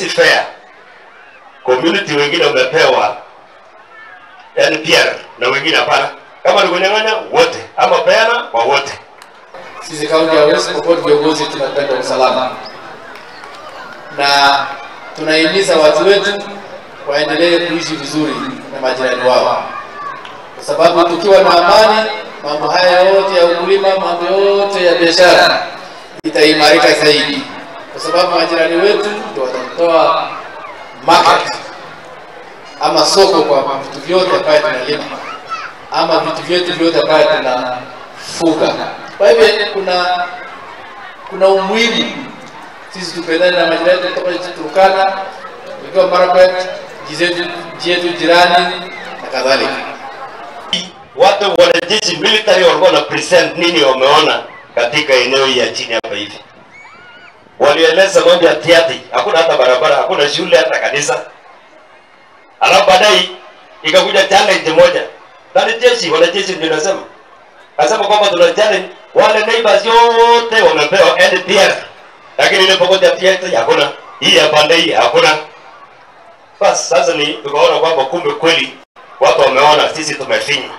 si fair. Community wengine wamepewa NPR na wengine hapana. Kama ni kunyang'anya wote ama peana kwa wote. Sisi kaunti ya West Pokot viongozi tunapenda usalama na tunahimiza watu wetu waendelee kuishi vizuri na majirani wao, kwa sababu tukiwa na amani, mambo haya yote ya ukulima, mambo yote ya biashara itaimarika zaidi, kwa sababu majirani wetu ndio watatoa market ama soko kwa vitu vyote ambayo tunalima ama vitu vyetu vyote ambayo tunafuga. Kwa hivyo kuna umuhimu sisi tupendane na majirani kutoka Turkana, ikiwa Marakwet, yetu jirani na kadhalika. Watu wanajeshi military walikuwa na present nini wameona katika eneo ya chini hapa hivi. Walieleza mambo ya tiati, hakuna hata barabara, hakuna shule, hata kanisa. Alafu baadaye ikakuja challenge moja. Na jeshi, wanajeshi ndio nasema. Nasema kwamba tuna challenge wale neighbors yote wamepewa NPR. Lakini ile Pokot ya tiati hakuna, hii ya pande hii hakuna. Bas sasa ni tukaona kwamba kumbe kweli watu wameona sisi tumefinywa.